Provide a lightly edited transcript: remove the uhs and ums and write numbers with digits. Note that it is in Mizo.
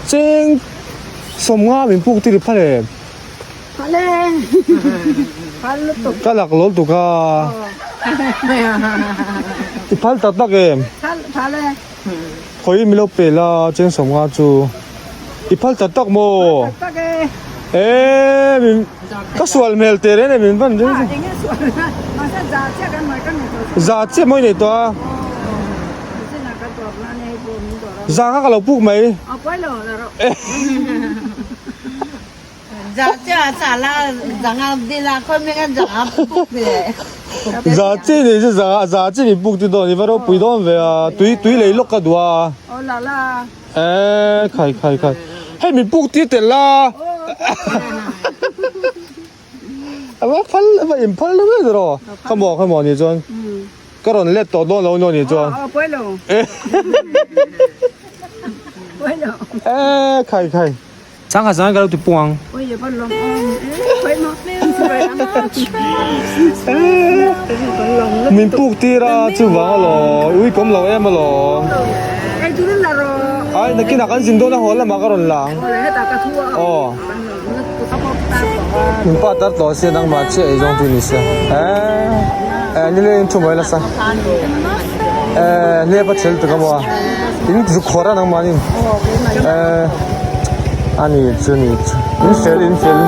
Cheng 50 min puk tir phal em? Phal e. Phal lutuk. Ka lak lawl tuk a. I phal tak tak em? Phal phal e. Khawi min lo pe la cheng 50 chu. I phal tak tak maw? Phal tak tak e. E min ka sual hmel teh reng e min van reng. Ah enge sual na. Mahse za chiah kan mai kan nei tawh. Za chiah maw i nei tawh a? Zang a ka lo puk mai. Za chi ni chu za za chi ni puk ti dawn i va ropui dawn ve a tui tui lei lawk ka duh a. E khai khai khai hei min puk tir tel la. A va phal a va in phal deuh em rawh khamaw khamaw ni chuan ka rawn let tawh dawn lo ni chuan e khai khai changkha zang ka lo ti pung ang min puk tir a chuvang alawm ui kawm lo em alawm ai nakinah kan zin dawn a haw lamah ka rawn la ang aw. Min pa tar tawh sia nangmah chiah ei zawng tu ni sia eh eh nile in thu mai nasa eh hlep a chhel tuk a maw in zu khawr a nangmah nin eh a ni chu ni chu in fel in fel.